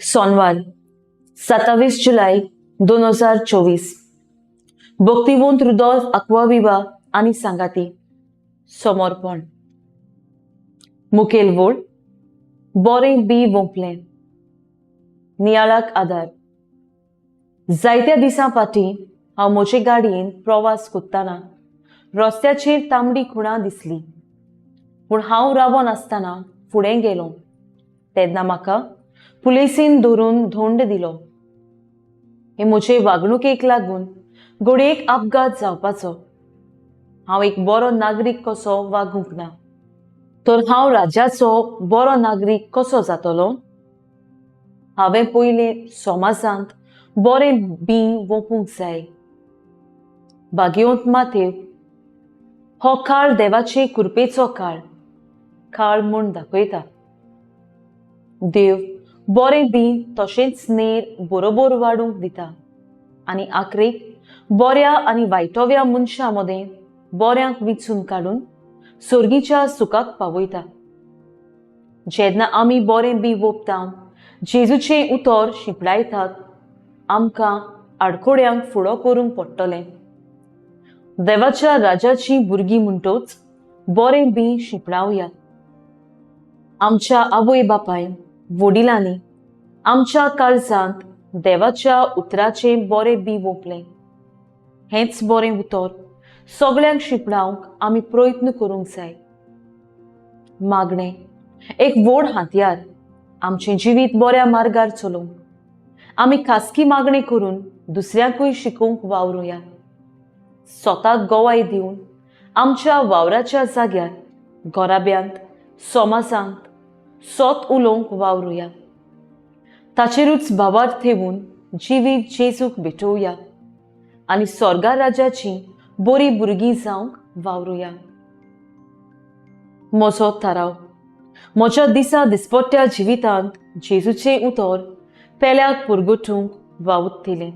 सोनवार, 27 जुलय 2024. Bhaktivant Rudolf Acquaviva आनी सांगाती. समर्पण. मुखेल वोळ: बोरें बी वोंपलें. नियाळाक आदार. जायत्या दिसां फाटीं हांव म्हजे गाडयेन प्रवास कोत्ताना रस्त्याचेर तांबडी खुणां दिसली, पूण हांव रावनासतना फुडें गेलो तेन्ना म्हाका पुलिसीन धरून धोंड दिलो. हे म्हजे वागणुकेक लागून घडयेक अपघात जावपाचो. हांव एक बरो नागरीक कसो वागूंक ना, तर हांव राज्याचो बरो नागरीक कसो जातलो? हांवें पयलीं समाजांत बरें बीं वोपूंक जाय. भाग्यवंत मातेव हो काळ देवाचे कृपेचो काळ काळ म्हूण दाखयता. देव बरें बीं तशेंच नेर बरोबर वाडूंक दिता आनी आखरेक बऱ्या आनी वायटोव्या मनशां मदें बऱ्यांक विचून काडून सर्गीच्या सुखाक पावयता. जेन्ना आमी बरें बीं वोपता, जेजूचें उतर शिंपडायतात, आमकां आडकोड्यांक फुडो करूंक पडटलें. देवाच्या राजाचीं भुरगीं म्हणटोच बरें बीं शिंपडावया. आमच्या आवय बापायन, वडिलांनी आमच्या काळजांत देवाच्या उतराचें बरें बीं वोंपलें. हेंच बरें उतर सगळ्यांक शिंपडावंक आमी प्रयत्न करूंक जाय. मागणें एक व्हड हातयार आमचें जिवीत बऱ्या मार्गार चलोवंक. आमी खासगी मागणें करून दुसऱ्यांकूय शिकोवंक वावरुया. स्वताक गवाय दिवन आमच्या वावराच्या जाग्यार, घराब्यांत, समाजांत सोत उलोवंक वावरुया. ताचेरूच भावार्थ ठेवून जिवीत जेजूक भेटोवया आनी स्वर्गा राजाची बरी भुरगीं जावंक वावरुया. म्हजो थाराव: म्हज्या दिसा दिसपट्ट्या जिवितांत जेजूचें उतर पेल्याक पुरगुटूंक वावुरतलें.